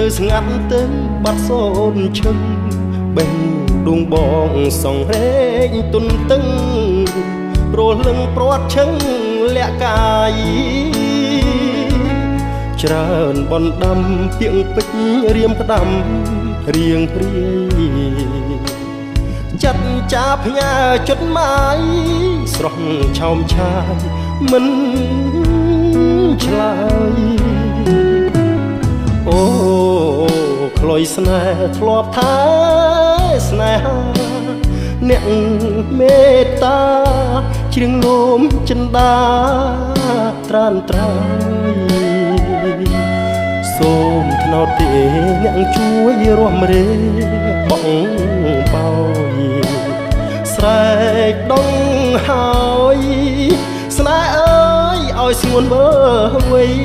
ទៅស្ងាត់ទៅបាត់សូនឈឹងបេះដួងបងសងរែងទុនតឹងព្រោះលឹងព្រាត់ឈឹងលាក់កាយច្រើនបណ្ដាំពីងពេជ្ររៀមផ្ដាំរៀងព្រាយចិត្តចាផ្ញើចិត្តម៉ាយស្រស់ឆោមឆាយមិនឆ្លើយអូក្លុយស្នេហ៍ធ្លាប់ថាស្នេហាអ្នកមេត្តាជ្រៀងលោមចិន្តាត្រានត្រើយសូមថ្នោតទេអ្នកជួយរំរេបងបោយស្រែកដងហើយស្នេហ៍អើយឲ្យស្ងួនវើវៃ។